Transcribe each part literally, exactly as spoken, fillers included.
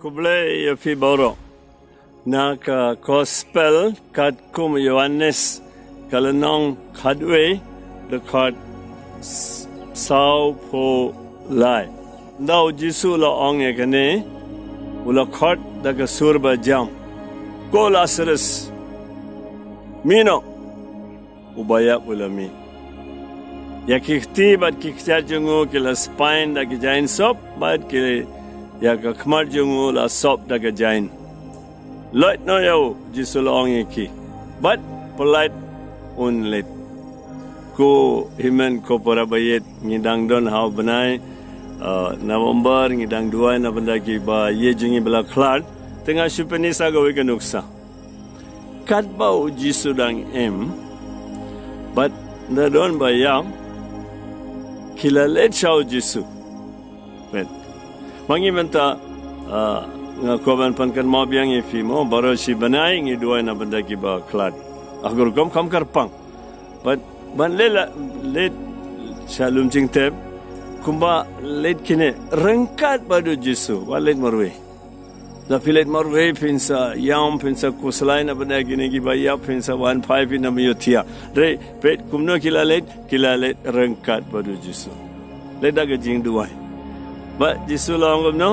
Khublei ïa phi baroh. Na ka Gospel katkum u Ïoannis, ka lynnong khatwei, dkhot s-, sawphew lai. Ynda u Jisu u la ong ïa kane, u la khot da ka sur ba jam, "Ko Lasarus, mih noh." U ba ïap u la mih. Ïa ki kti bad ki kjat jong u ki la spaiñ da ki jaiñ sop, bad ki, ïa ka khmat jong u la sop da ka jaiñ. "Leit noh ïa u," Jisu la ong ïa ki, "bad pyllait un leit." Ko hynmen ko para baieit, ngi dang don ha u bnai, uh, November, ngi dang duwai na bynta ki ba ïeit jong ngi ba la khlad. Te nga shu pyni sa kawei ka nuksa. Katba u Jisu dang im, bad da don ba ïap, ki la leit sha u Jisu. Peit. Ma ngi mynta, ah, nga kwah ban pynkynmaw biang ïa phi mo, baroh shi bnai ngi duwai na bynta ki ba khlad. Akor kum kham kyrpang. Bad ban leit la, leit sha lum jingtep, kumba leit kine, ryngkat bad u Jisu, wat leit marwei. Da phi leit marwei phin sa ïam, phin sa khuslai na bynta kine ki ba ïap, phin sa wan phai, phin ym ïohthiah. Hynrei peit kumno ki la leit, ki la leit ryngkat bad u Jisu. Leit da ka jingduwai. Bad Jisu la ong kumno?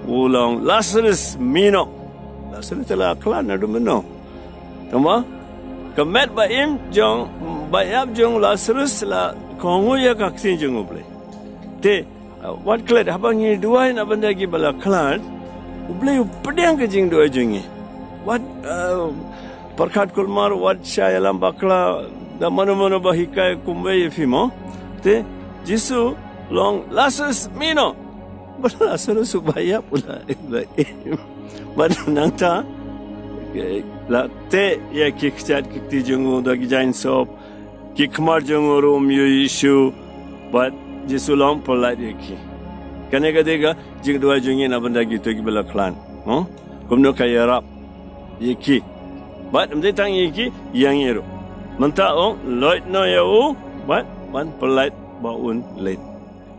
U la ong, "Lasarus, mih noh." Lasarus te la khlad naduh mynno? Tangba ka met ba im jong, ba ïap jong u Lasarus la kohnguh ïa ka ktien jong U Blei. Te, uh, wat klet, haba ngi duwai na bynta ki ba la khlad, U Blei u pdiang ka jingduwai jong ngi. Wat, uh, pyrkhat kulmar, wat shah ïalam bakla da mano mano ba hikai kumwei ïa phi mo. Te Jisu la ong, "Lasarus, mih noh." Bad Lasarus u ba ïap u la, u la im. Bad nangta, ke, la teh ïa ki kjat ki kti jong u da ki jaiñ sop, ki khmat jong u ruh um ïohi shuh, bad Jisu la ong, "Pyllait ïa ki." Kane ka dei ka jingduwai jong ngi na bynta kito ki ba la khlad. Huh? Kumno ka ïarap ïa ki. Bad ym dei tang ïa ki, ïa ngi ruh. Mynta ong, "Leit noh ïa u, bad ban pyllait ba un leit."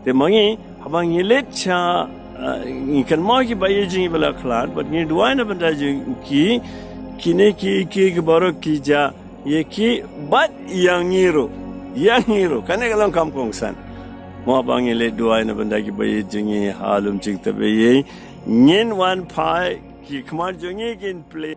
Te ma ngi, haba ngi leit sha, uh, ngi kynmaw ki ba ïeit jong ngi ba la khlad, bad ngi duwai na bynta jong ki, kine ki, ki, ki baroh ki jia ïa ki, bad ïa ngi ruh, ïa ngi ruh. Kane ka long kam kongsan. Mo haba ngi leit duwai na bynta ki ba ïeit jong ngi ha lum jingtep, ngin wan phai, ki khmat jong ngi kin plie.